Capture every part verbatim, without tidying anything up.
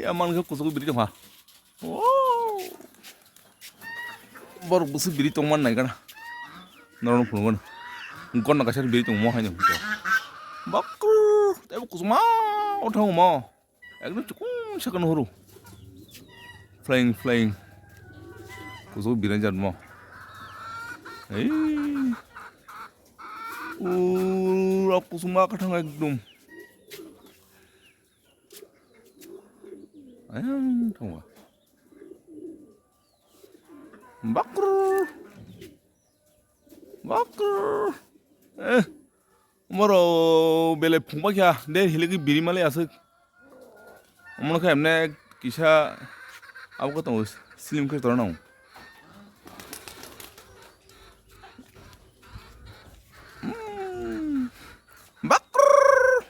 Ya man khe kuchugo biri tongkha. Oh. Borok busu biri tongman nai gana. Norok phunukgo. Gonna kaisa biri tongmo haino. Bakru. Tebo kuchuma o thangmo. Ekdom chukung sakno horo. Flying, flying. Kuchugo biri jatmo. Ei. Ura kuchuma kathang ekdom. Ayang thangwa. Bakru. Bakru. Eh. Moro bele phungba kya de hiligi biri male asuk. Omono khe emne kisa abo ko tongo slim khe torano. Mm. Bakru.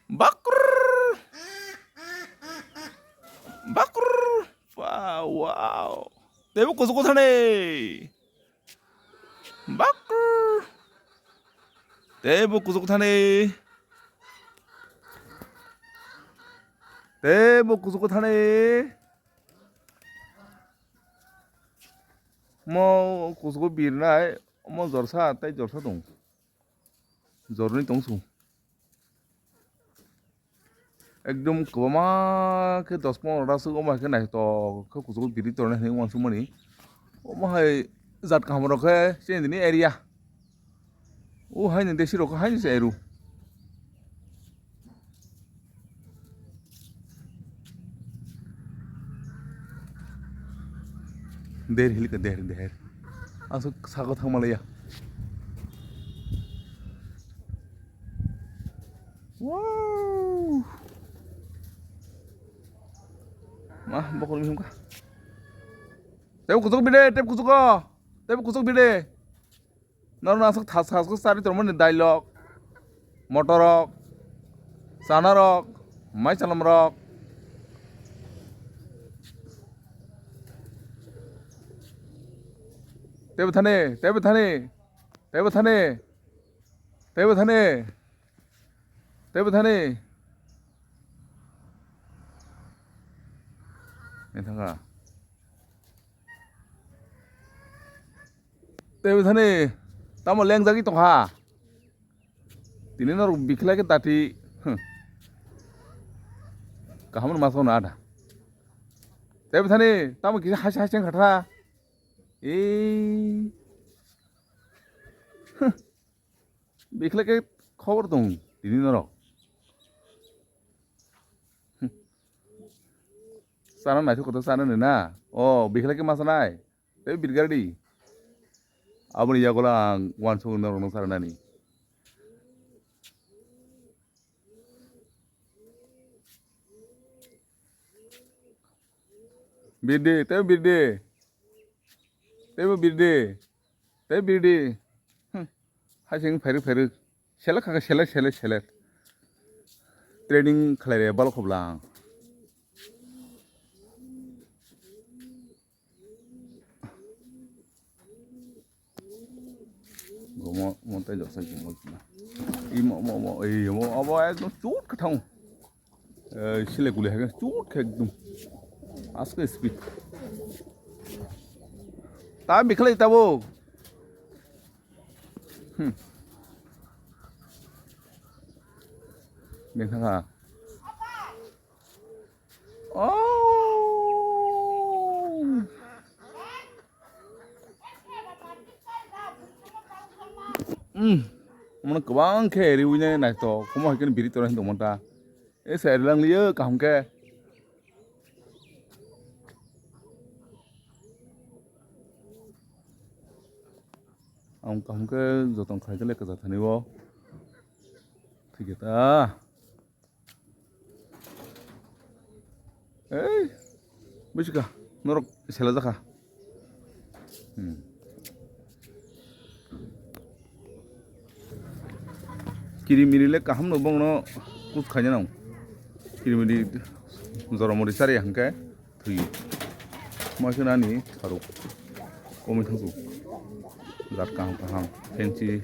Bakur. Bakur. Wow, wow. Tebo kuchugo thani. Bakur. Tebo kuchugo thani. Tebo kuchugo thani. Mo kuchugo birnai, mo jorsa, tai jorsa tong. Jorni tongsu. Ekdom kwbangma khe dos pondro ta swk, omo hai khe naithotok khe kuchugo biri tornai hinwi uansukmani. Omo hai jat kaham rok khe chini area. O haino desi rok khe haino se eru. Der hilikha, der, der. Aswk saka thangma laiya. Wow. Ma, bokhorok mihimkha. Tebo kuchuk bide, tebo kuchugo. Tebo kuchuk bide. Norok aswk thas thas khe chari tongmani dailok, motorok, chanarok, mai chalamrok. Tebo thani, tebo thani, tebo thani, tebo thani, tebo thani. Nini thangkha. Tei bwthani tamo lengjagwi tongkha. Tini norok bikhlai khe dati. Hm. Kaham rwma songno ada. Tei bwthani tamo kisa haise haise wngkha tha. Ee. Hm. Bikhlai khe khobor tong tini norok. Hm. Chana naithok kotor chana nina. O bikhlai khe ma chanai. Tei birgardi. Aboni yagulo ang uansukgwi norokno saranani. Birdi, tei birdi. Teibo birdi. Tei birdi. Hm. Haising phairwk phairwk. Selek kha khe selek, selek, selek. Training khlai rw balo khobla ang. Gomo, mo tei joksa gomo na. Imo, mo, mo, ei, mo, abo ekdom chut khe thang. Ei, sile guli hai chut khe ekdom. Aske speed. Ta bikhlai tabo. Hmm. Beng thang ha. Oh. Hmm. Omo kwbang khe riwi nai naithok. Omo hai khe biri tora hin tongmanta. E sai lang liyo kaham khe. Ang kaham khe joton khlai khe le kwchak thani o. Thik khe ta. Ei, busi kha, norok sela jakha. Hmm. Kirimiri le kaham no bongno kut khaina nang. Kirimiri jora mori chari hangke thwi. Maikhe nani tharuk. Komwi thangsu. Jat kaham kaham. Fancy,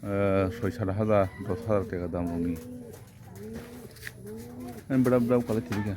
eh, soi sat hajar, dos hajar teka dam rokni. Ani bwrap bwrap kwlai thwikha.